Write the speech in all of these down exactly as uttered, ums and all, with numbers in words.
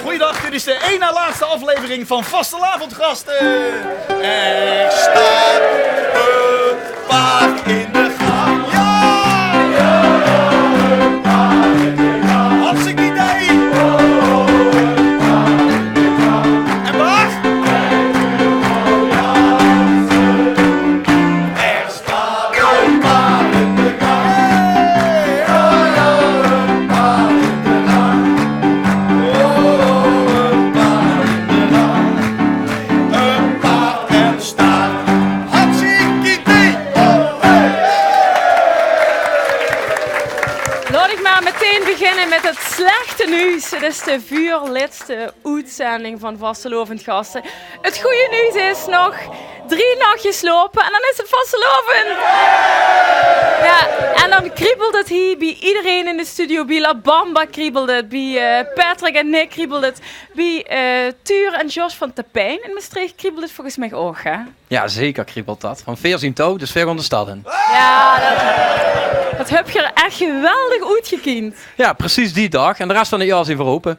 Goeiedag, dit is de één na laatste aflevering van Vastelaovend Gaste. Er staat een paard in de gang. Ja! Hartstikke idee. En waar? Laot ich mer meteen beginne mit 't slechte nuuts. 't Is de vuurlètste oetzending van Vastelaovend Gaste. 't Gooj nuuts is nog drie nachs slaope en dan is 't vastelaovend. Ja, en dan kriebelt 't hie bie ederein in de studio. Bie La Bamba kriebelt 't, bie, eh, Patrick en Nick kriebelt 't, bie, eh, Tuur en Jos van Tapijn in Mestreech kriebelt 't volges mich ouch, hè? Ja, zeker kriebelt dat. Want veer zien touw, dus veer gaon de stad in. Ja, dat, dat höb geer ech geweldig oetgekiend. Ja, precies die daag. En de res van 't jaor zien veer ope.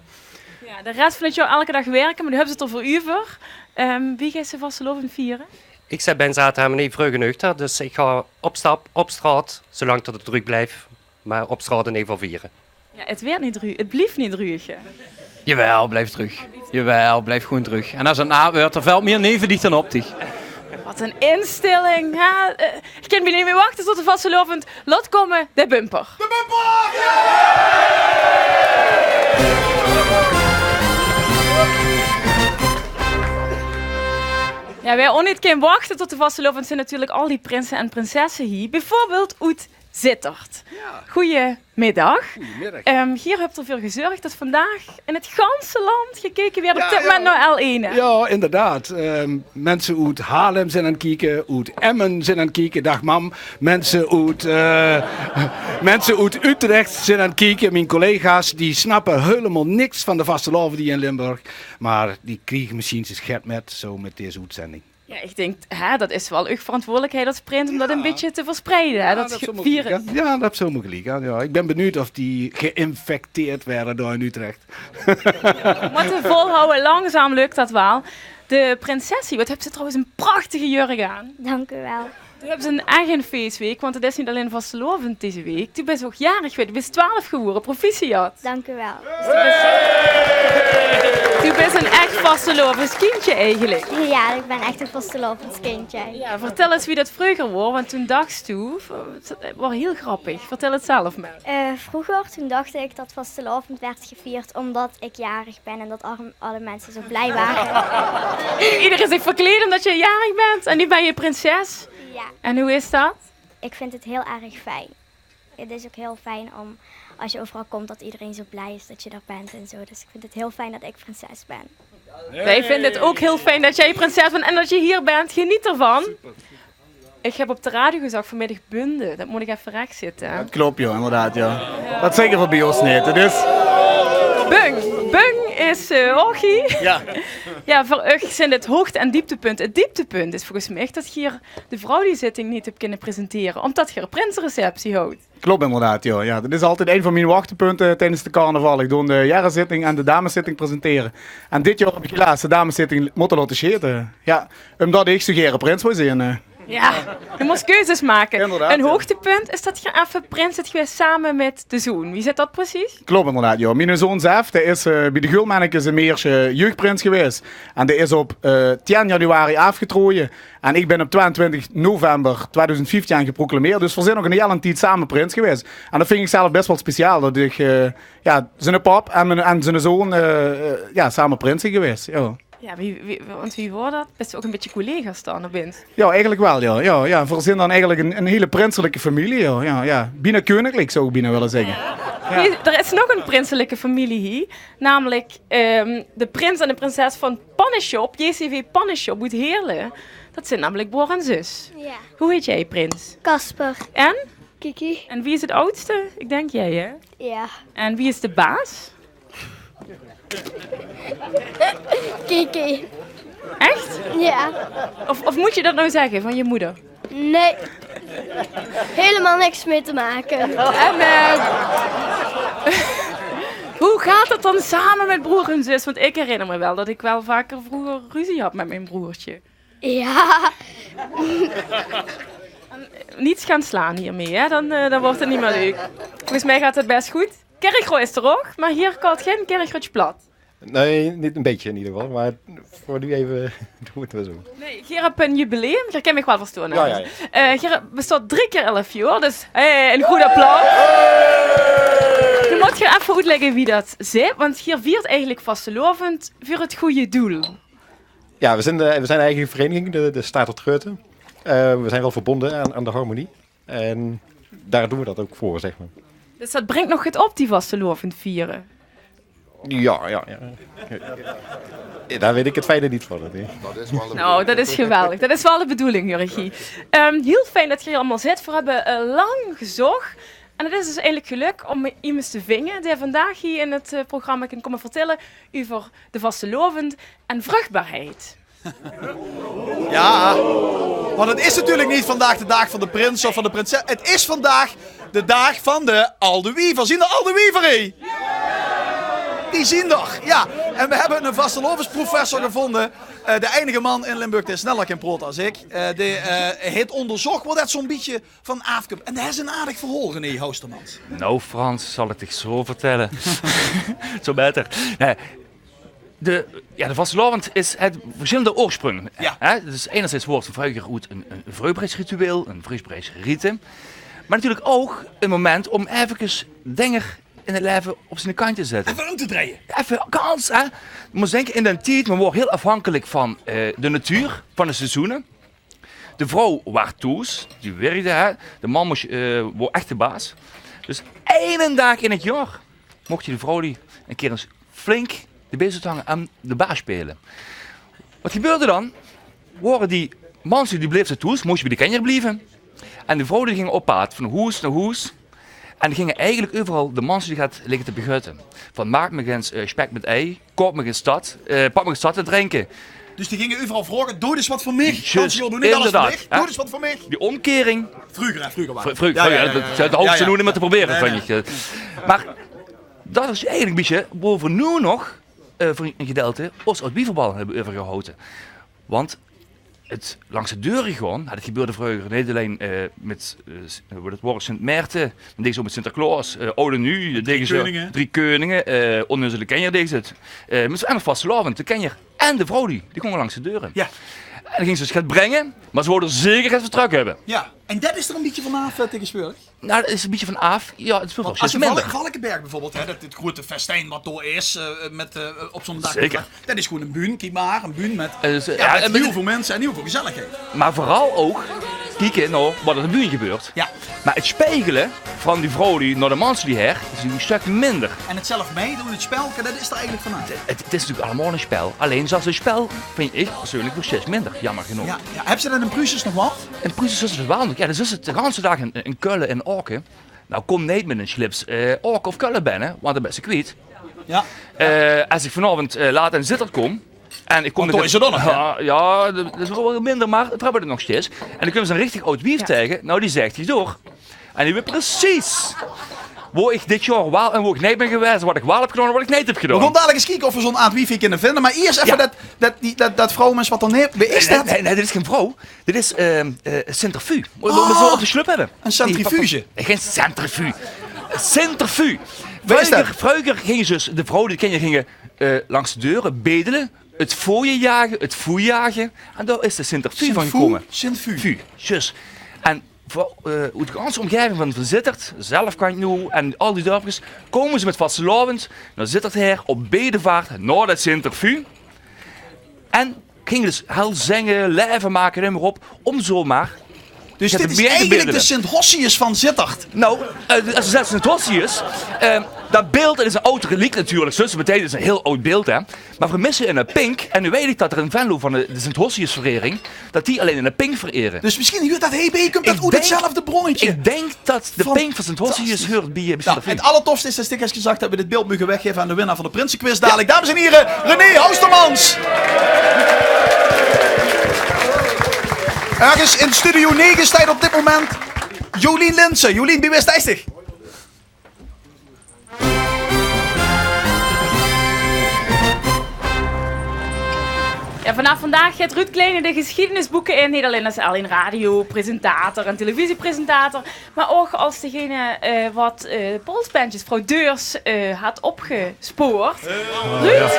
Ja, de res van 't jaor eder daag wirke, mer noe höbs se 't d'r veur euver. Ehm, wie geis se vastelaovend viere? Ich zèt, bèn zaoterdig neet vreug genóg dao, dus ich gaon op stap, op straot, zoelang tot 't druug blief, mer op straot in eder geval viere. Ja, 't weurt neet druug, 't blief neet druug, hè? Jawel, blief druug. Jawel, blief gewoen druug. En es 't naat weurt, d'r vèlt mieë neve dich dan op dich. Wat 'n instelling, hè? Eh, ich kin mich neet mieë wachte tot de vastelaovend. Laot kómme, de bumper. De bumper! Ja, wae ouch neet kin wachte tot de vastelaovend, zien natuurlik al die prinse en prinsesse hie. Bieveurbeeld oet Zitterd. Ja. Goeiemiddig. Goeiemiddig. Ehm, geer höb d'r veur gezörg dat vandaag in 't ganse land gekeke weurt op dit moment nao L één, hè? Ja, inderdaad. Ehm, minse oet Haarlem zien aan 't kieke, oet Emmen zien aan 't kieke. Daag mam. Minse oet, eh, minse oet Utrecht zien aan 't kieke. Mien collega's, die snappe hielemaol niks van de vastelaovend hie in Limburg. Mer die kriege mesjiens get mit, zo mit dees oetzending. Ja, ich dink, hè, dat is waal eur verantwoordelikheid es prins um dat 'n bietje te verspreide, hè, dat viere. Ja, dat zou moge ligke. Ja, ik ben benieuwd of die geïnfecteerd werden door in Utrecht. Mótte volhawwe, langzaam luk dat waal. De prinses, wat höbs se trouwens 'n prachtige jurk aan. Dank u wel. Doe höbs 'n ech 'n feesweek, want 't is neet allein vastelaovend deze week. Doe bis ouch jarig gewaes, doe bis twelf gewore, proficiat. Dank u wel. Dus doe bis, doe bis 'n ech vastelaoveskindje eigelik. Ja, ik ben echt een vastelaovendskindje. Ja, vertèl ins wie dat vreuger waor, want toen dachs doe, 't waor hiel grappig. Vertèl 't zelf mer. Eh, vroeger, toen dacht ik dat vastelaovend werd gevierd omdat ik jarig ben en dat arm-, alle mensen zo blij waren. Iedereen zich verkleed omdat je jarig bent en nu ben je prinses. Ja. En hoe is dat? Ik vind het heel erg fijn. Het is ook heel fijn om, als je overal komt, dat iedereen zo blij is dat je er bent en zo. Dus ik vind het heel fijn dat ik prinses ben. Wij vinden het ook heel fijn dat jij prinses bent en dat je hier bent. Geniet ervan. Ik heb op de radio gezag vanmiddig Bunde. Dat mót ik effe rechtzètte, hè? Dat klop, jao, inderdaad, jao. Dat zègke v'r bie ós neet, dus. Bung. Bung is, eh, ouch hie. Ja. Ja, veur uch zien 't hoogte- en dieptepunt. 't Dieptepunt is volges mich dat geer de vrouw die zitting neet höb kinne presentere, omdat geer prinsereceptie hawt. Klop inderdaad, jao. Ja, dat is altied ein van mien hoogtepunte tijdens de carnaval. Ik doon de jerezitting en de dameszitting presentere. En dit jaor heb ik helaas de dameszitting mótte laote sjete. Ja, omdat ik zo gaer prins wol zien, eh. Ja, je mós keuzes make. Inderdaad, ja. Ein hoogtepunt is dat geer effe prins zeet gewaes same mit de zoon. Wie zit dat precies? Klop inderdaad, jao. Miene zoon Zef, dae is, eh, bie de Gulmennekes in Meersje jeugdprins gewaes. En dae is op, eh, tien januari aafgetroje. En ik bin op twieëntwintig november tweeduizend vieftien geproclameerd. Dus v'r zien nog 'n hiel tied same prins gewaes. En dat vind ik zelf bès waal speciaal, dat ik, eh, ja, ziene pap en mien, en ziene zoon, eh, eh, ja, same prins zien gewaes. Ja. Ja, wie, wie, want wie waor dat? Bis se ouch 'n bietje collega's dan opins? Ja, eigelik waal, ja. Ja, ja. V'r zien dan eigelik 'n, 'n hiel prinselike femilie, ja. Ja, ja. Bienao keuninklike, zou ik bienao wille zègke. Ja. Hey, d'r is nog 'n prinselike femilie hie, namelik, ehm, de prins en de prinses van Panneshop, J C V Panneshop oet Heerle. Dat zien namelik broor en zus. Ja. Hoe heet jij, prins? Casper. En? Kiki. En wie is 't oudste? Ik denk jij, hè? Ja. En wie is de baas? Kiki. Echt? Ja. Of, of moet je dat nou zeggen van je moeder? Nee. Helemaal niks mee te maken. En, eh, Hoe gaat het dan samen met broer en zus? Want ik herinner me wel dat ik wel vaker vroeger ruzie had met mijn broertje. Ja. Niet gaan slaan hiermee, hè? Dan, eh, dan wordt het niet meer leuk. Volgens mij gaat het best goed. Kirchroa is er ook, maar hier kan geen Kirchroads plat. Nee, niet een beetje in ieder geval, maar voor nu even doen we het maar zo. Nee, geer höb ein jubileum. Geer kint mich waal verstaon, hè? Ja, ja, ja. Eh, geer bestaot drie keer elf jaor, dus, eh, ein good applaus. Dan mót geer effe oetlegke wie dat zit, want geer viert eigelik vastelaovend veur het goede doel. Ja, we zijn, de, we zijn eigenlijk een vereniging, de, de Staat tot Geurten. Eh, we zijn wel verbonden aan, aan de harmonie. En daar doen we dat ook voor, zeg maar. Dus dat brengt nog get op, die vastelaovend viere? Ja, ja, ja. Ja, daar weet ik het fijne niet van, hè. Nou, dat is geweldig. Dat is wel de bedoeling, Jurgie. Ehm, heel fijn dat geer hier allemaal zit. We hebben, eh, lang gezocht. En het is dus eindelijk geluk om iemand te vinden die vandaag hier in het, eh, programma kan komen vertellen over de vastelaovend en vruchtbaarheid. Ja, want het is natuurlijk niet vandaag de dag van de prins of van de prinses. Het is vandaag de dag van de Alde Wiever. Zien de Alde Wiever, hé? Die zien er, ja. En we hebben een vastelaovesprofessor gevonden. Eh, de enige man in Limburg die sneller kan praten als ik. Eh, die, eh, heeft onderzocht wat dat zo'n beetje van aafkump. En dat is een aardig verhaal, René Houstermans. Nou, Frans, zal ik dich zo vertellen. Zo beter. Nee, de, ja, de vastelaovend is, het verschillende oorsprong. Ja. Hè? Dus enerzijds woort van vroeger oet een, een vruchtbaarheidsritueel, een vruchtbaarheidsrite. Maar natuurlijk ook een moment om even dinger in het leven op zijn kant te zetten. Even om te draaien. Even gans, hè. Je moet denken, in den tijd, men woort heel afhankelijk van, eh, de natuur, van de seizoenen. De vrouw waar thoes, die werkde, hè. De man moest, eh, woor echt de baas. Dus één dag in het jaar mocht die vrouw die een keer eens flink de beest hangen aan de baas spelen. Wat gebeurde dan? Woren die mans die bleven thoes, moesten bij de kenjer blijven. En de vrouw die gingen op pad, van hoes naar hoes. En die gingen eigenlijk overal de mans die gaat liggen te begutten. Van: "Maak me eens, eh, spek met ei, koop me eens dat, eh, pak me eens dat te drinken." Dus die gingen overal vragen: "Doe eens wat voor mij." Juist, inderdaad, hè. "Doe eens wat voor mij." Die omkering. Vroeger, hè, vroeger waren. Vru-, vru-, ja, ja, ja, dat, dat hoeft ze nu niet meer te proberen, vind ik. Maar dat is eigenlijk een beetje waar we nu nog, eh, voor een gedeelte ons oud wieverbal hebben overgehouden. Want het langs de deuren gaan, nou, dat gebeurde vroeger niet alleen, eh, met, eh, s-, eh, hoe dat woord, Sint Maarten, dan deed ze ook met Sinterklaas, eh, Oud en Nieuw, dan deed ze Drie Keuningen. Drie Keuningen, eh, Onnozel de Kenjer deed ze het. Eh, met z'n allen vastelaovend, de kenjer en de vrouw die, die gingen langs de deuren. Ja. En dan gingen ze het brengen, maar ze wouden zeker het vertrek hebben. Ja, en dat is er een beetje vanaf, eh, tegenwoordig. Nou, dat is een beetje vanaf. Ja, het is wel. Want als je Valk-, Valkenberg bijvoorbeeld, hè, dat, het grote festijn wat door is, eh, met, eh, op zo'n dak. Zeker. Dat is gewoon een bühne, kijk maar, een bühne met, eh, dus, eh, ja, ja, met heel veel mensen en heel veel gezelligheid. Maar vooral ook kijken naar wat er op de bühne gebeurt. Ja. Maar het spiegelen van die vrouw die naar de mans die her, is een stuk minder. En het zelf meedoen, het spel, dat is er eigenlijk vanaf. Het, het is natuurlijk allemaal een spel. Alleen zelfs een spel vind ik persoonlijk nog steeds minder, jammer genoeg. Ja, ja. Hebben ze dat in Pruisen nog wel? In Pruisen is het wel, want ja, dan zit het de ganse dag in, in Keulen en Aken. Nou, kom niet met een slips, eh, Aken of Keulen binnen, want dan ben je kwijt. Ja. Eh, als ik vanavond, eh, laat in Zitterd kom, en ik kom... Want daar is het dan nog, hè? Ja, ja, dat is wel minder, maar het hebben we nog steeds. En dan kunnen ze een richtig oud wief tegen, nou, die zegt hij door. En die weet precies waar ik dit jaar wel en waar ik niet ben geweest, wat ik wel heb gedaan en wat ik niet heb gedaan. We gaan dadelijk eens kijken of we zo'n aard wifi kunnen vinden. Maar eerst even dat, dat, die, dat, dat vrouwmens wat dan neer... Wie is dat? Nee, nee, nee, dit is geen vrouw. Dit is, ehm, eh, centrifuge. Moet, moet zo op de slup hebben. Een centrifuge? Nee, geen centrifuge. Centrifuge. Wat is dat? Vroeger, vroeger gingen ze, de vrouwen, die kenjer, gingen, eh, langs de deuren bedelen, het fooien jagen, het foei jagen. En daar is de centrifuge van gekomen. Centrifuge? Centrifuge, juist. En voor, eh, uit de ganse omgeving van, van Zitterd, zelf kan ik nu, en al die dorpjes, komen ze met vastelaovend naar Zitterd her op bedevaart naar dat centrifuge. En gingen dus hel zingen, leven maken, neem maar op, om zomaar... Dus dit is eigenlijk de Sint Hossius van Zitterd. Nou, eh, als je zegt Sint Hossius, eh, dat beeld, dat is een oud reliek natuurlijk, dus dat betekent, het is een heel oud beeld, hè. Maar we missen een pink, en nu weet ik dat er in Venlo van de, de Sint Hossius-verering, dat die alleen een pink vereren. Dus misschien huurt dat, hey, bij, komt dat uit hetzelfde bronnetje. Ik denk dat de pink van Sint Hossius huurt bij, eh, bij Sint Hossius. Nou, het allertofste is dat ik eens gezegd heb, we dit beeld mogen weggeven aan de winnaar van de Prinsenquiz dadelijk. Dames en heren, René Houstermans. Ergens in Studio negen staat op dit moment Jolien Linsen. Jolien, wie is het? En vanaaf vandaag geit Ruud Kleine de gesjiedenisboeke in, neet allein es, allein radiopresentator en televisiepresentator, mer ouch es degene, eh, wat, eh, polsbendjes Fraudeurs, eh, haet opgespoord. Ruud,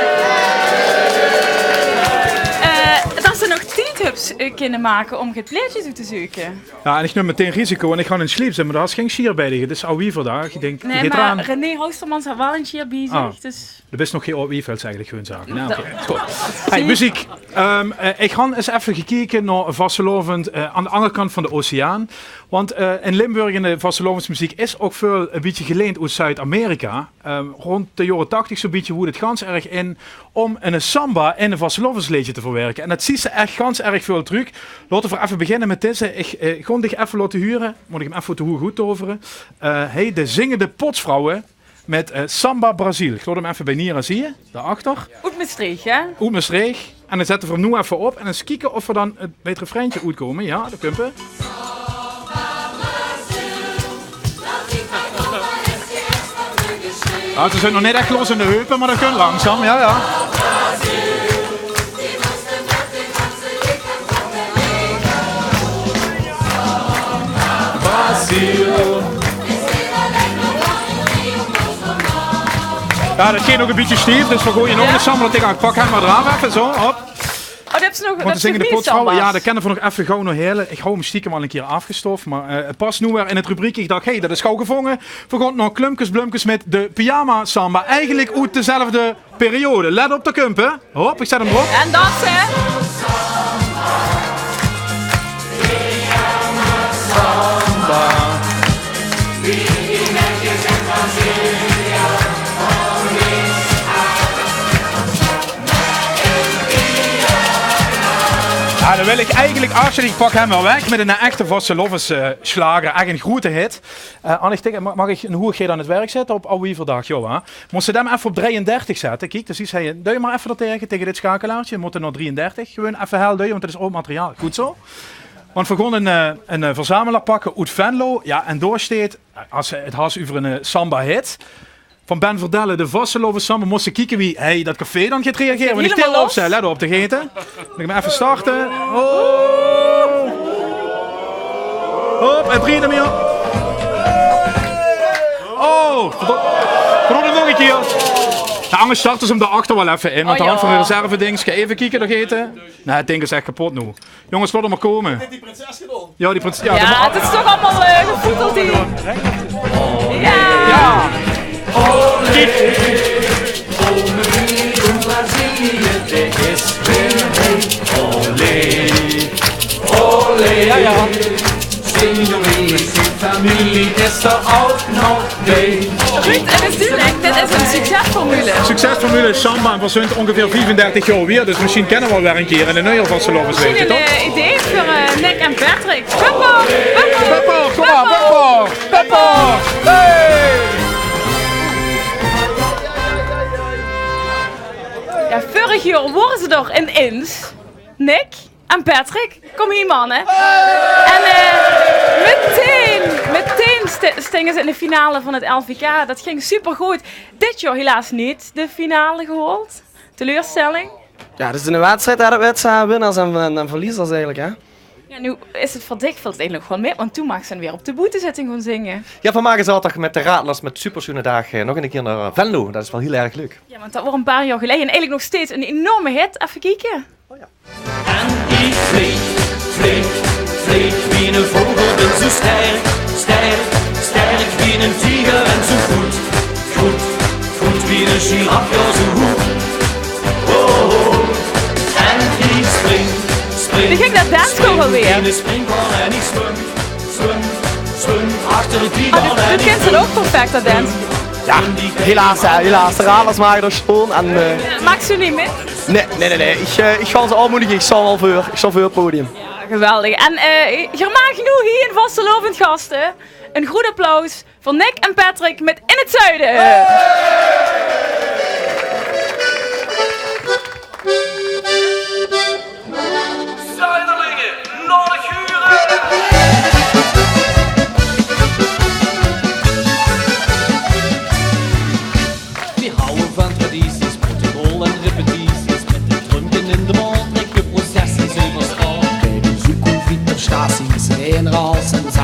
eh, det ze nog tied höbs, eh, kinne make óm get plaetje toe te zeuke. Jao, en ich num meteen risico, want ich gaon in sjliep zitte, mer dao is gein sjier bie dich. 't Is Auwieverdaag, ich dink, die Nae, geit mer aan. René Houstermans haet waal ein sjier bie zich, dus. D'r is nog gein Auwiever, zègk ich gewoon zaak. Nae, oké, good. Hey, meziek. Ehm, eh, ich han ins effe gekeke nao vastelaovend, eh, aan de anger kant van d'n oceaan. Want, eh, in Limburg in de vastelaovesmeziek is ouch väöl e bietje geleend oet Zuid-Amerika. Ehm, rónd de jaore tachtig zoe'n bietje woort 't gans erg in óm 'n samba in e vastelaovesleedje te verwerke. En det zuus se ech gans erg väöl trök. Laote v'r effe beginne mit deze. Ich, eh, gaon dich effe laote hure. Mót ich 'm effe oet de hoeg oettovere. Eh, hey, de Zingende Potsvrouwe mit, eh, Samba Brasil. Ich laot 'm effe bie Nira zeen. Dao achter. Oet Mestreech, hè? Oet Mestreech. En dan zètte v'r 'm noe effe op. En ins kieke of v'r dan, eh, bie 't refreintje oetkómme. Jao, dao kump 'r. Jao, ze zeen nog neet ech los in de heupe, mer det kump langzaam, jao, jao. Jao, det geit nog e bietje stief, dus v'r goeaje nog ins samba taenge. Pak 'm mer d'raaf effe, zo, hop. Oh, det is nog, want de Zingende Potsvrouw, jao, det kinne v'r nog effe gaw nog hele. Ich haw 'm stiekem al ein kier aafgestof, mer, eh, 't pas noe weer in 't rubriekje. Ich dach, hey, det is gaw gevónje. V'r gaon nao Klumkes Blumkes mit de Pyjama Samba. Eigelik oet dezelfde periode. Let op, dao kump 'r. Hop, ich zèt 'm d'rop. En danse. Samba. Jao, dan wil ich eigelik aafsjlete, ich pak 'm weer weg mit 'n echte vastelaoves, eh, sjlager. Ech 'n groete hit. Eh, Anne, ich dink, ma-, maag ich, en wie gaon v'r dan 't werk zètte op Auwieverdaag, jao, hè? Mós se 'm effe op drieëndertig zètte. Kiek, dus ich zag, dui mer effe dao taenge, taenge dit schakelaartje. Mót nao drieëndertig. Gewoon effe hel duie, want 't is aud materiaal. Good zo? Want v'r gaon 'n, eh, 'n, eh, verzamelaar pakke oet Venlo. Jao, en dao steit, eh, es se 't has euver 'n, eh, samba-hit van Ben Verdellen, de vastelaoves samba, mós se kieke wie, hey, det café dan geit reagere. Wie ich hielemaol los. Let op, dao geit 'r. Mót ich 'm effe starte. Oh. Hop, en drie, d'r mie op. Oh, verdo-, verdomme, nog ein kier. Jao, angers starte ze 'm dao achter waal effe in, want dao hant v'r 'n reservedingske. Effe kieke, dao geit 'r. Nae, 't dink is ech kepot noe. Jónges, laot 'm mer kómme. Jao, die prinses, jao, jao, 't is toch allemaol, eh, gevoeteld, die. Jao. Jao. Olé, olé, in Brazilië, d'r is weer ein. Olé, olé. Jao, jao. Signorini, zien familie is d'r ouch nog. Ruud, 't is dudelik, dit is ein succesformule. Succesformule, samba, en v'r zunt óngeveer viefendertig jaor weer, dus mesjien kinne v'r waal weer ein kier ein nuuj vastelaovesleedje, toch? Mesjien ein, eh, idee veur, eh, Nick en Patrick. Peppo, Peppo, Peppo, kóm mer, Peppo, Peppo. Hey! Jao, vörig jaor wore ze d'r inins, Nick. En Patrick, kóm hie, manne. En, eh, meteen, meteen st-, stónge ze in de finale van 't L V K. Det ging supergood. Dit jaor helaas neet de finale gehaold. Teleurstelling? Jao, 't is 'ne wedstrijd, hè, det wèts se, winnaars en, en, en verliezers eigelik, hè. Jao, noe is 't veur dich, vèlt 't eigelik nog waal mit, want doe maags dan weer op de boetezitting gaon zinge. Jao, v'r make zaoterdig mit de Radlers mit Supersjoene Daag, eh, nog 'ne kier nao, eh, Venlo. Det is waal hiel erg leuk. Jao, want det waor 'n paar jaor geleje en eigelik nog steeds 'n enorme hit. Effe kieke. Oh jao. En ich vleeg, vleeg, vleeg wie eine vogel, bin zoe sterk, sterk, sterk wie eine tieger en zoe groet, groet, groet wie eine giraf, jao, zoe hoeg. Oh, oh. En ich spring, spring, spring wie eine springkaan en ich zwum, zwum, zwum achter die bal en ich zwum. Oh, dit, dit kins se ouch perfect, det dance. Jao, helaas, hè, helaas. De Radlers make d'r sjoon en, eh, maags se neet mit? Nae, nae, nae, nae. Ich, eh, ich gaon ze aanmoedige. Ich zal waal veur, ich zal veur 't podium. Jao, geweldig. En, eh, geer maag noe hie in vastelaovend gaste. Ein groet applaus veur Nick en Patrick mit In 't Zuide. Zuiderlinge, nao de gure! Veer hawwe van tradities, protocol en repetities. Mit ein drumke in de mónd,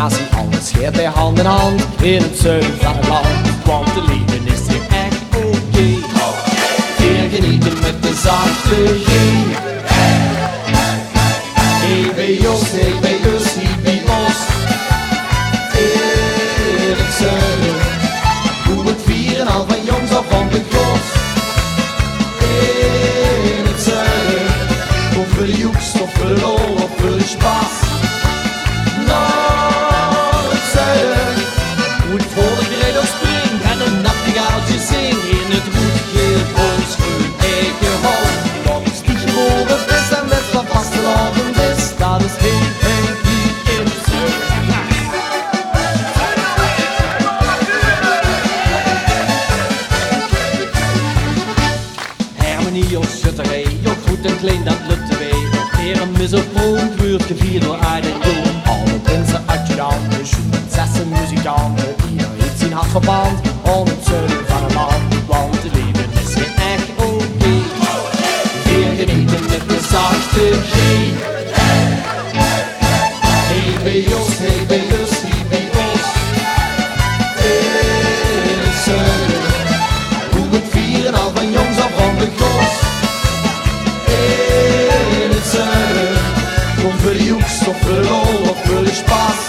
Als ie alles geit bij hand in hand in 't zuiden van 't land. Want de leven is hier echt oké. Veer genieten met de zachte G. Hie bij os, hie bij us, hie bij os. In 't zuiden. Hoe 't vieren al van jongs af van de gos. In 't zuiden. Of veur de joeks, of veur de lol, of veur de spas. Nao 't zuiden. Hoe 't vogelke reed of spring en 'n nachtegaaltje zing. In 't roed-geel brons veur hun eige hol. Dat is die gewore vis en wet wat vastelaovend is. Dat is hie, hie, hie in 't zuiden. Hermenie of schutterij, of groet en klein, dat lukt de wei. Eer en misophoon weurt gevierd door aard en jong. Alle prinsen, adjudanten, sjoen en zessen, muzikanten. Ieder heeft zien hart verpand, om 't zuiden van 't land. Want 't leven is hier echt oké. Veer genieten met de zachte G. Hie bij os, hie bij us, hie bij os. In 't zuiden. Hoe 't vieren al van jongs af van de gos. In 't zuiden. Kom veur de joeks, of veur de lol, of veur de spas.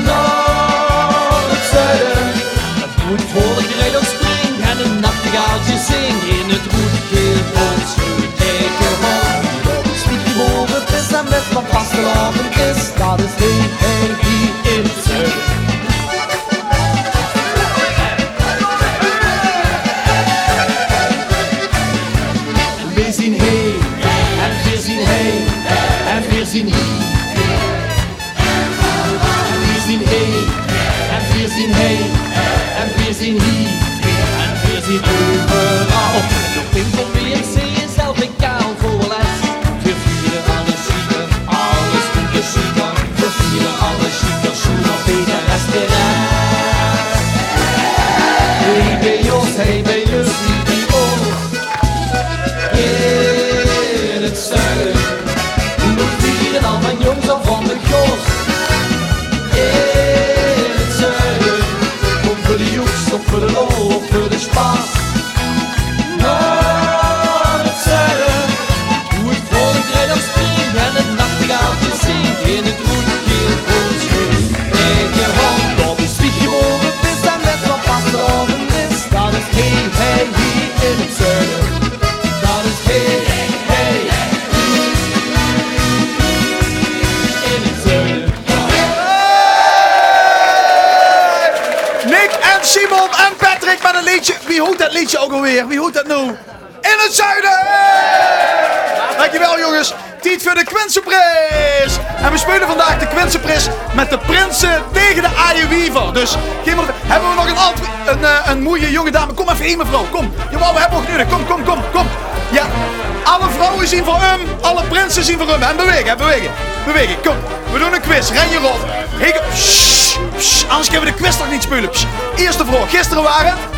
Nao 't zuiden. Hoe 't vogelke reed of spring en 'n nachtegaaltje zing. In 't roed-geel brons veur hun eige hol. Dat is die gewore vis en wet wat vastelaovend is. Dat is hie, hie, hie in 't zuiden. Veer zien hie, en veer zien hie, en veer zien hie. Veer zien hie, en veer zien hie, en veer zien hie, en veer zien euveral. Nog informeer, zeen jezelf in kaal voor les. Veer vieren alles sjiek, alles sjiek, sjiek. Veer vieren alles sjiek, sjoen op eder restaurant. Hie bij os, hie bij us, hie bij os. In 't zuiden. Hoe 't vieren al van jongs af van de gos. In 't zuiden. Kom veur de joeks, of veur de lol, of veur de spas. Nao 't zuiden. Hoe 't vogelke reed of spring en 'n nachtegaaltje zing. In 't roed-geel brons veur hun eige hol. Dat is die gewore vis en wet wat vastelaovend is. Dat is hie, hie, hie in 't zuiden. Dat is hie, hie, hie in 't zuiden. Nick en Simon en Patrick met 'n leedje. Wie hoot dat leedje ouk alweer? Wie hoot dat noe? In 't zuiden! Dankjewel, jonges. Tied veur de Quincepris! En veer speule vandaag de Quincepris met de prinse tege de aaie wiever. Dus, geej mót, höbbe veer nog 'n ant-, 'n, eh, 'n moeie jonge dame? Kom effe hie, mevrouw. Kom. Jawaal, veer höbbe uch nudig. Kom, kom, kom, kom. Jao. Alle vrouwe zien veur um. Alle prinse zien veur um. En bewaege, bewaege. Bewaege. Kom. Veer doon 'n quiz. Ren je rot. Hie, sst, sst, anders kinne veer de quiz toch neet speule. Sst. Ierste vraog. Gister waor 't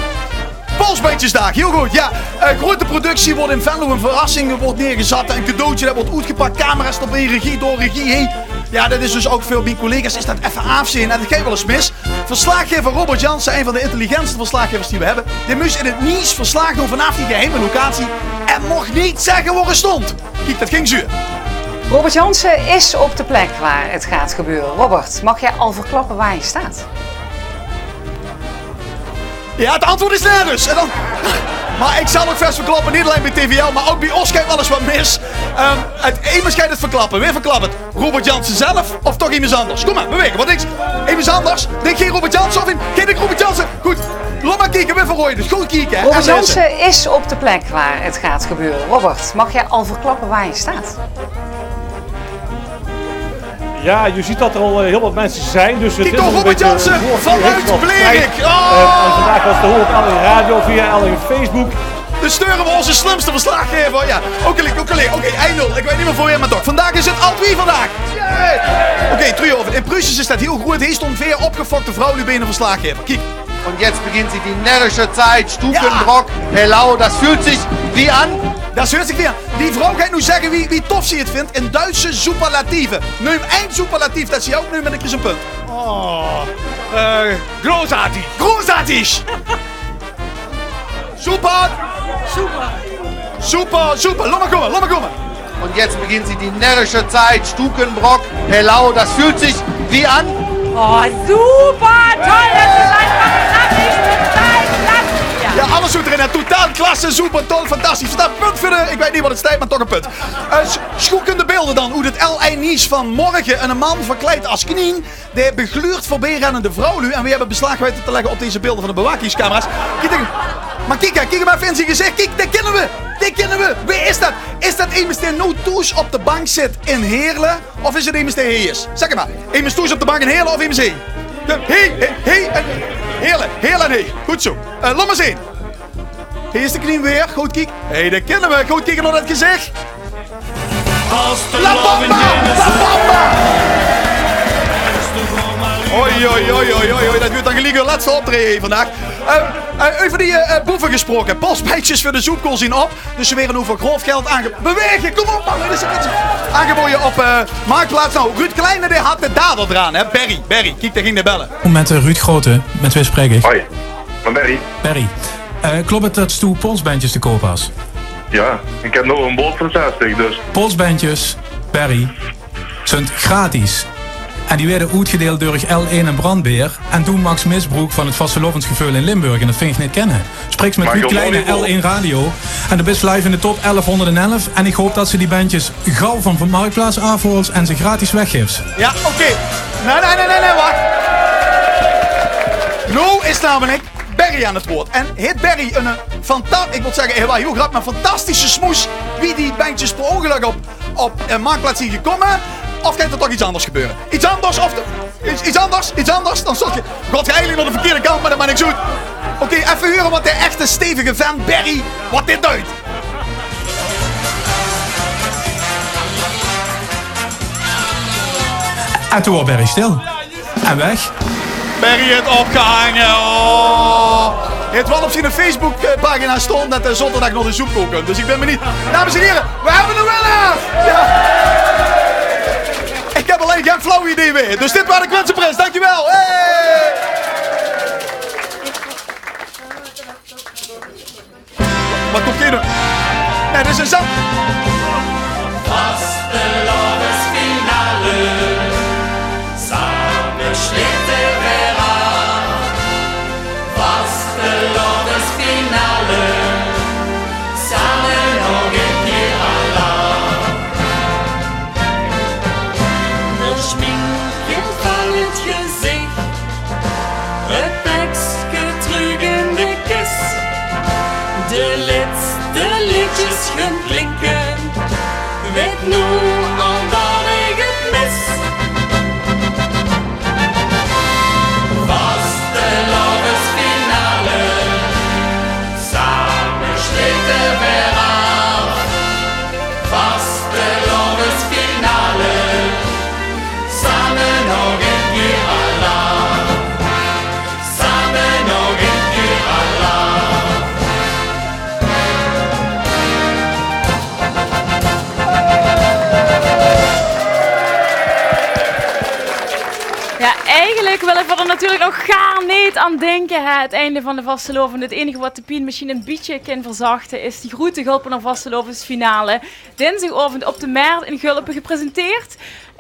Polsbandjesdaag, hiel good. Jao, eh, groete productie, woort in Venlo 'n verrassing, woort neergezat, 'n cadeautje, dat woort oetgepak, camera's d'rbie, regie door, regie heen. Jao, dat is dus ouk veur mien collega's, is dat effe aafzeen en dat geit waal ins mis. Verslaaggever Robert Jansen, ein van de intelligentste verslaaggeivers die we höbbe, dae mós in 't Niels verslaag doon vanaaf die geheime locatie en moch neet zègke wo 'r stóng. Kiek, dat ging zuur. Robert Jansen is op de plek waar het gaat gebeuren. Robert, mag jij al verklappen waar je staat? Jao, 't antwoord is nae dus. En dan, mer ich zal 't ouch bès verklappe, neet allein bie T V L, mer ouch bie os geit waal ins get mis. Ehm, 't, emes geit 't verklappe. Wae verklap 't? Robert Jansen zelf of toch emes anders? Kóm mer, bewaeg, want ich, emes anders. Dink geer Robert Jansen of ein, geer dink Robert Jansen? Good, laot mer kieke, wae verroeje. Dus good kieke, hè. Robert Jansen is op de plek waar het gaat gebeuren. Robert, mag jij al verklappen waar je staat? Ja, je ziet dat er al, eh, heel wat mensen zijn, dus het is toch een Robert beetje Jansen, woord-, vanuit Blerik. Eh, en vandaag was te horen op Elge Radio, via Elge Facebook. Dan steure we onze slimste verslaggever. Ja, oké, oké, oké, ein nul. Ik weit neet mier veur wae, mer toch. Vandaag is 't Altwee vandaag. Yay! Oké, true of. In Pruusisch is det hiel good. Hie stóng veer opgefokte vrouwluuj bie eine verslaggever. Kiek. Und jetzt beginnt sie die närrische Zeit, Stukenbrock, Hellau, das fühlt sich wie an. Dat is hartstikke lekker. Die vrouw geit noe zègke wie, wie tof ze 't vindj. In Duitse Superlative. Neum ein Superlatief dat ze ouch neump en dan kriegs se ein punt. Oh, eh, großartig. Großartig! Super! Super! Super, super! Laot mer kómme, laot mer kómme! Und jetzt beginnt sie die närrische Zeit, Stukenbrock, Hellau, das fühlt sich wie an. Oh, super! Toll! Das ist einfach klassisch mit Zeit. Klasse! Ja. Jao, alles good d'rin, hè. Totaal klasse, super, toll, fantastisch. Vandaar punt veur de, ich weit neet waat 't steit, mer toch ein punt. Eh, s-, sjoen de beelder dan, oet 't L één Nieuws van morge. Eine man verkleid es knien dae begluurt veurbijrennende vrouwluuj. En we höbbe beslaag weite te lègke op deze beelder van de bewakingscamera's. Kiek, mer kiek, kiek 'm effe in zien gezich. Kiek, dae kinne we. Dae kinne we. Wae is dat? Is dat emes dae noe thoes op de bank zit in Heerle? Of is 't emes dae hie is? Zèk 't mer. Emes thoes op de bank in Heerle of emes hie? De, hie, hie, hie, en Heerle, Heerle en hie. Good zoe. Eh, laot mer zeen. Hie is de knien weer. Good kieke. Hey, dae kinne we. Good kieke nao dat gezich. La Bamba! La Bamba! Oei, oei, oei, oei, oei, dat wuuert dan geliek de lètste optraeje hie vandaag. Eh, eh, euver die, eh, eh, boeve gesproke. Polsbendjes veur de zoepkool zien op. Dus ze waere noe veur grof geld aange-, bewaege, kóm op man, dit is 't. Aangeboje op, eh, Marktplaats. Noe, Ruud Kleine, dae had de dader d'raan, hè. Berry, Berry, kiek, dae ging dae belle. Mit, eh, Ruud Grote, mit wae spraek ich? Hoi, mit Berry. Berry, eh, klop 't dat se polsbendjes te koup has? Jao, ich höb nog ein bod van zestig, dus. Polsbendjes, Berry, zunt gratis. En die waere oetgedeild durch L één en Brandbeer. En doe maaks misbroek van 't vastelaovesgeveul in Limburg. En dat vinj ich neet kinne. Spriks mit Ruud Kleine, L één Radio. En doe bis live in de top elfhónderdelf. En ich haop dat se die bendjes gaw van, van Marktplaats aafhaols en ze gratis weggifs. Jao, oké. Nae, nae, nae, nae, nae, wach. Noe is namelik Berry aan 't woord. En haet Berry ein, ein fanta-, ich mót zègke, 't waas hiel grappig, mer ein fantastische smoes wie die bendjes per óngelök op, op, eh, Marktplaats zien gekómme. Of geit d'r toch get anders gebeure? Get anders of de, get, get anders, get anders. Dan stóng geer, gaot geer eigelik nao de verkeerde kantj, mer dat maak niks oet. Oké, effe heure waat de echte stevige vent Berry, waat dit deit. En toen waor Berry stil. En weg. Berry haet opgehange. Oh. Haet waal op zien Facebookpagina staon dat 'r zaoterdag nao de zoepkool kump. Dus ich bin benuujd. Dames en hiere, we höbbe eine winnaar! Jao. Ich höb allein gein flauw idee wae. Dus dit waor de Quintenprins. Dankjewel. Hey! Mer toch geine. Nae, dit is ein zang. Vastelaovesfinale. Same sjlete veer aaf. Vastelaovesfinale. Same nog ein kier alaaf. Veer sjminke van 't gezich. 't Pekske trök in de kis. De lètste leedjes gaon klinke. Weit noe al dat ich 't mis. Vastelaovesfinale. Same sjlete veer aaf. Vastelaovesfinale. Same nog ein kier alaaf. Same nog ein kier alaaf. Jao, eigelik wille veer d'r natuurlik nog gaar neet aan dinke, hè. 't Einde van de vastelaovend. 't Einige wat de pien mesjiens ein bietje kin verzachte, is die groete Gulpener vastelaovesfinale. Dinsdigaovend op de Mert in Gulpe, gepresenteerd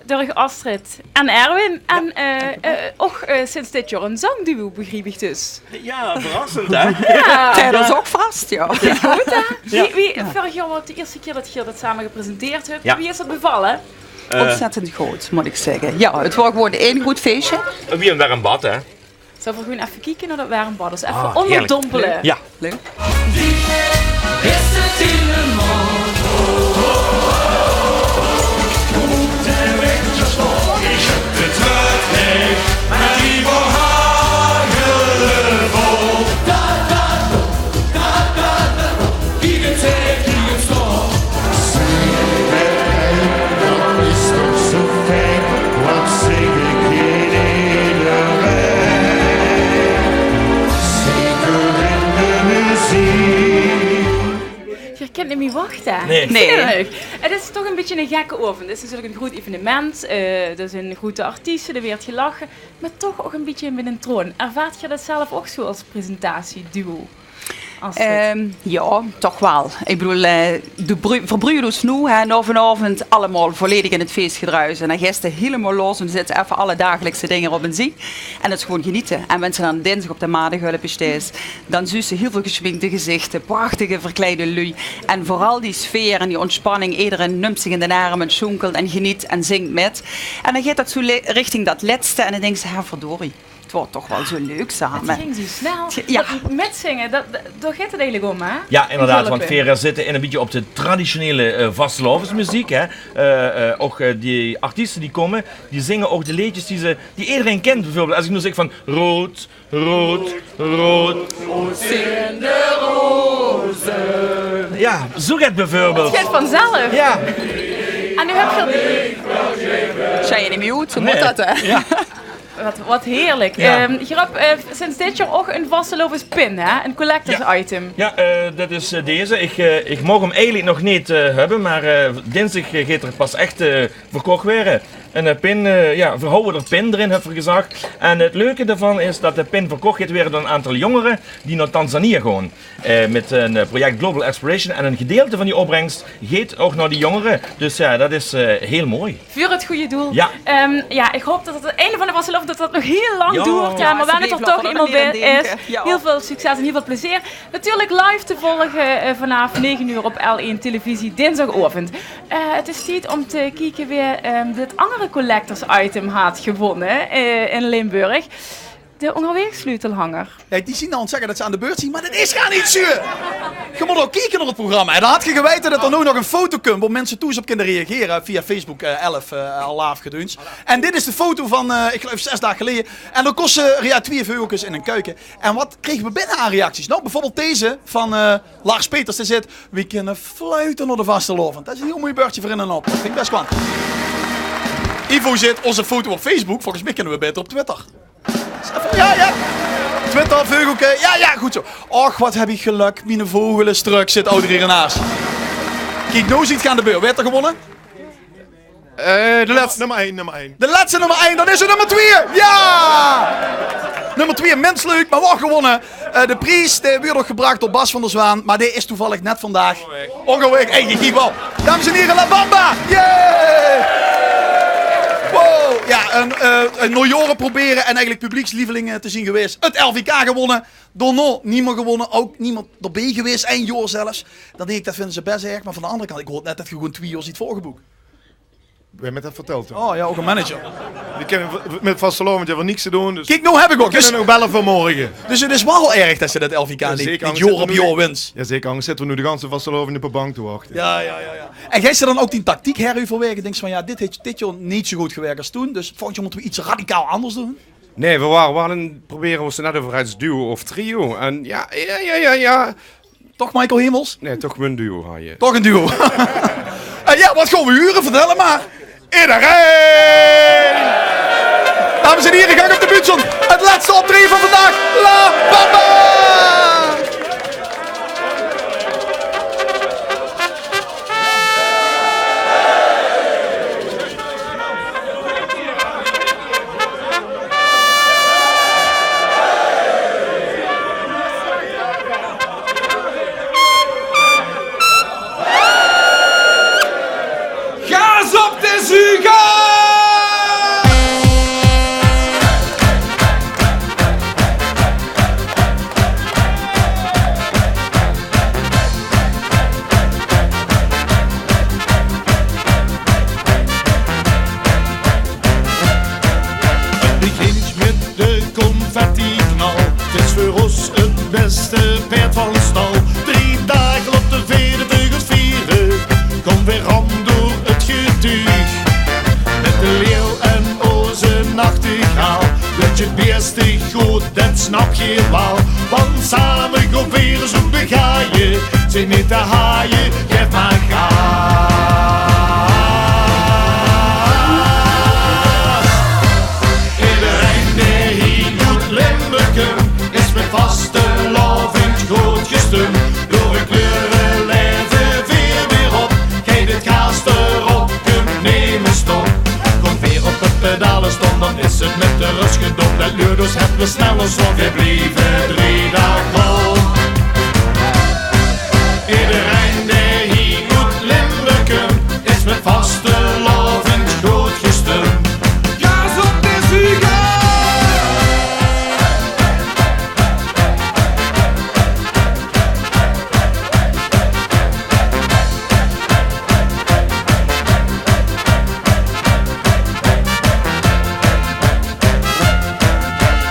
door Astrid en Erwin. En, eh, eh, ouch, eh, sinds dit jaor ein zangduo, begriep ich dus. Jao, verrassend, hè? Jao. Tiedes ouch vast, jao. Good, hè? Wie, wie, veurig jaor waor 't de ierste kier dat geer dat same gepresenteerd höbt. Jao. Wie is dat bevalle? Eh. Ontzettend good, mót ich zègke. Jao, 't waor gewoon ein good feesje. Wie ein werm bad, hè? Zölle v'r gewoon effe kieke nao dat werm bad? Dus effe óngerdompele. Jao. Leuk. neet mie wachte. Nae. Nae. Leuk. 't Is toch e bietje 'ne gekke aovend. 't Is natuurlik e groet evenement. Eh, d'r zeen groete artieste, d'r weurt gelache. Mer toch ouch e bietje mit 'n troon. Ervaart geer dat zelf ouch zoe es presentatieduo? Ehm, jao, toch waal. Ich bedoel, eh, de bru-, verbruuj ós noe, hè, nao vanaovend allemaol volledig in 't feesgedruis. En dan geis se hielemaol los en zits se effe alle dagelijkse dinger op 'n ziek. En dat is gewoon geniete. En wens se dan dinsdig op de Maartengulpe steis, dan zuus se hiel väöl gesjminkde gezichte, prachtige verkleide luuj. En veural die sfeer en die óntspanning. Ederein nump zich in d'n erm en sjoenkelt en geniet en zingk mit. En dan geit dat zoe le-, richting dat lètste en dan dinks se: "Hè, verdorie. 't Waor toch waal zoe leuk same." 't Ging zoe snel. Jao. Dat mitzinge, dat, dat, dao geit 't eigelik óm, hè? Jao, inderdaad, want veer zitte in e bietje op de traditionele, eh, vastelaovesmeziek, hè. Eh, eh, ouch, eh, die artieste die kómme, die zinge ouch de leedjes die ze, die ederein kint. Bieveurbeeld, es ich noe zègk van rood, rood, rood. Jao, zoe get bieveurbeeld. 't Geit vanzelf. Jao. En noe höb geer... Zeen neet mie oet, zoe mót dat, hè? Jao. Wat, wat heerlik. Jao. Ehm, geer höb, eh, sinds dit jaor ouch 'n vastelaovespin, hè? 'n Collectors item. Jao, eh, dat is, eh, deze. Ich, eh, ich maag 'm eigelik nog neet, eh, höbbe, mer, eh, dinsdig, eh, geit 'r pas ech, eh, verkoch waere. En de pin, eh, jao, veer hawwe d'r pin d'rin, höbbe veer gezag. En 't leuke daovan is dat de pin verkoch geit waere door 'n aantal jóngere die nao Tanzania gaon. Eh, mit 'n, eh, project Global Exploration. En 'n gedeilte van die opbrengs geit ouch nao die jóngere. Dus jao, dat is, eh, hiel mooi. Veur 't gooj doel. Jao. Ehm, jao, ich haop dat 't einde van de vastelaovend, dat dat nog hiel lang doert. Jao, mer wen 't d'r toch emes bie is, hiel väöl succes en hiel väöl plezeer. Natuurlik live te volge, eh, vanaaf nege oer op L1 Televisie, dinsdigaovend. Eh, 't is tied óm te kieke wae, ehm, dit anger collectors item haet gewónne, eh, in Limburg. De óngerwaeg sleutelhanger. Jao, die zien al aan 't zègke dat ze aan de beurt zien, mer dat is gaar neet zoe. Geer mót ouch kieke nao 't programma. En dan hadt geer geweite dat d'r noe nog 'n foto kump, wao minse thoes op kinne reagere via Facebook, eh, elf, eh, al laaf geduns. En dit is de foto van, eh, ich geluif zès daag geleje. En dao kós ze, jao, twieë veugelkes in 'n kuike. En wat kriege v'r binne aan reacties? Nou, bieveurbeeld deze van, eh, Lars Peters, dae zaet: "V'r kinne fluite nao de vastelaovend." Dat is 'n hiel mooi bördje veur in en op. Dat vin ich bès kwaant. Ivo zaet: "Ózze foto op Facebook, volges mich kinne v'r baeter op Twitter." Jao, jao. Twitter, veugelke. Jao, jao, good zoe. "Och, wat höb ich gelök, miene vogel is trök," zaet Audrey Renaars. Kiek, noe zeet geer aan de beurt. Wae haet d'r gewónne? Eh, de lètste. Nummer ein, nummer ein. De lètste nummer ein, dan is 't nummer twieë. Jao! Nummer twieë, mins leuk, mer waal gewónne. Eh, de pries, dae weurt ouch gebrach door Bas van der Zwaan, mer dae is toevallig net vandaag óngerwaeg. Hey, kiek waal. Dames en hiere, La Bamba! Yay! Wow, jao, 'n, eh, 'n noe jaore probere en eigelik publiekslieveling, eh, te zien gewaes. 't LVK gewónne, daonao neet mie gewónne, ouch neet mie d'rbie gewaes, ein jaor zelfs. Dan dink ich, dat vinje ze bès erg, mer van de anger kant, ich hoor net dat geer gewoen twieë jaor zeet veurgeboek. Wae haet dat vertèld, hè? Oh jao, ouch 'ne manager. Die kinne v-, mit vastelaovend hieël väöl niks te doon, dus... Kiek, noe höb ich ouch. Die kinne nog belle veur morge. Dus 't is waal erg dat ze dat LVK neet, neet jaor op jaor wins. Jao, zeker. Angers zitte v'r noe de ganse vastelaovend op de bank te wachte. Jao, jao, jao, jao. En geis se dan ouch die tactiek hereuverwaege? Dinks se van, jao, dit haet dit jaor neet zoe good gewirk es toen, dus volgend jaor mótte v'r get radicaal angers doon? Nae, v'r ware waal aan 't probere, v'r waore net euver 't duo of trio. En jao, jao, jao, jao, jao. Toch Michael Hemels? Nae, toch mer 'n duo haje. Toch 'n duo. Eh, jao, wat gaon v'r hure? Vertèl 't mer. Ederein! Dames en hiere, gank op de bühne. 't Lètste optraeje van vandaag. La Bamba! Gaas op de zuger! Begint mit de confettiknal. 't Is veur ós 't bèste paerd van stal. Drie daag laot de veerde veuge viere. Kóm weer aan door 't getuug. Mit de leeuw en ózze nachtegaal. Wèt geer 't bèste good, det snap geer waal. Want same gaon veer ós oet begaje. Zeen neet te haje, gaef mer gaas. Ederein dae hie oet Limburgum is mit vastelaovend good gestum. Door de kleure laeve Veer snelle zon, veer blieve drie daag gaon. Ederein dae hie oet Limburg kump, is mit vastelaovend good gestump. Gaas op de zuge!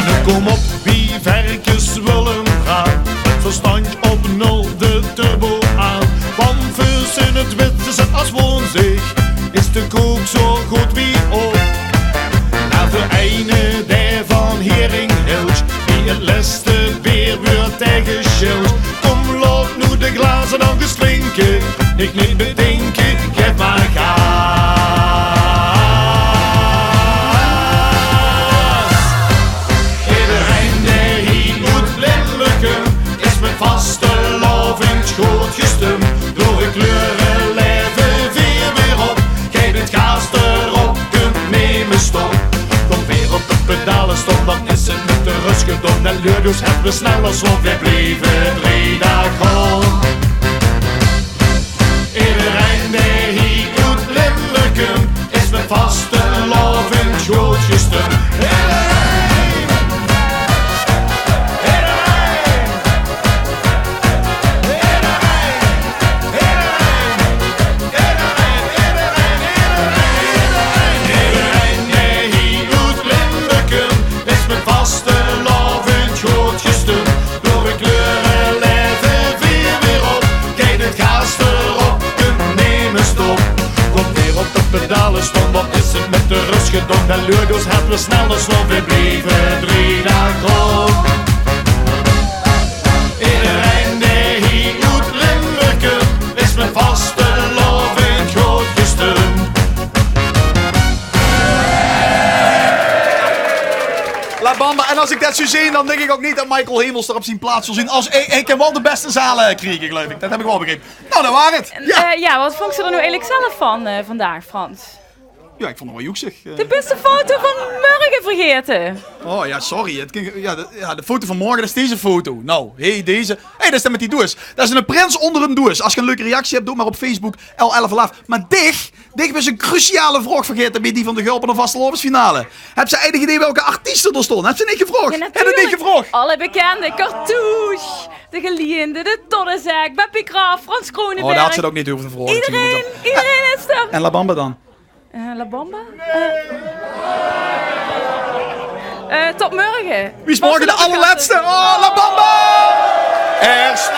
Noe kom op, wie verkes wille vraa, verstandj op nul, de turbo aan. Want veer zeen 't wit, ze zit as woonzig, is de kook zo good wie op. Nao de eine dae van hering hiltj, wie 't lèste beer wuuertj gesjildj. Kom, laot noe de glaze dan ins klinke, ich neet bedinke, gaef mer gaas. Ederein dae hie oet Limburg kump, is mit vastelaovend good gestump. Door de kleure laeve veer weer op, gaef 't gaas d'rop, kump neet mee stop. Kom weer op de pedale stomp, dan is 't mit de rös gedomp. De luuj, dus höbbe veer snelle zon, veer blieve drie daag gaon. Ederein dae hie oet Limburg kump, is mit vastelaovend good gestump. Ederein! Ederein! Ederein dae hie oet Limburg kump, is mit vastelaovend good gestump. Door de kleure laeve veer weer op, gaef 't gaas d'rop, kump neet mee stop. Kom weer op de pedale stomp, dan is 't mit de rös gedomp. De luuj, dus höbbe veer snelle zon, veer blieve drie daag gaon. Ederein dae hie oet Limburg kump, is mit vastelaovend good gestump. La Bamba. En as ich det zo zeen, dan dink ich ouch neet det Michael Hemels d'r op zien plaats zal zien. As, hae, hae kan waal de bèste zale kriege, geluif ich. Det höb ich waal begrepe. Nou, det waas 't. En, eh, jao, waat vónjs se d'r noe eigelik zelf van, eh, vandaag, Frans? Jao, ich vónj 't waal joeksig, eh. De bèste foto van mörge vergaete. Oh jao, sorry. 't Kin, jao, de, jao, de foto van mörge, det is deze foto. Nou, hé, deze. Hé, det is dan mit die doeës. Det is 'ne prins ónger 'n doeës. As geer 'n leuke reactie höb, doot 't mer op Facebook, L elf Alaaf. Mer dich, dich höbs 'n cruciale vraog vergaete bie die van de Gulpener vastelaovesfinale. Höbs se eigelik idee welke artieste d'r stónge? Höbs se neet gevraog? Jao, natuurlik. Höbs se neet gevraog? Alle bekende. Cartouche, De Geliende, De Toddezek, Beppie Kraft, Frans Kroonenberg. Oh, dao hads se 't ouch neet hove te vraoge. Ederein, ederein is d'r. En La Bamba dan? Eh, La Bamba? Eh, eh, tot mörge. Wie is mörge de allerlètste? Oh, La Bamba! Ers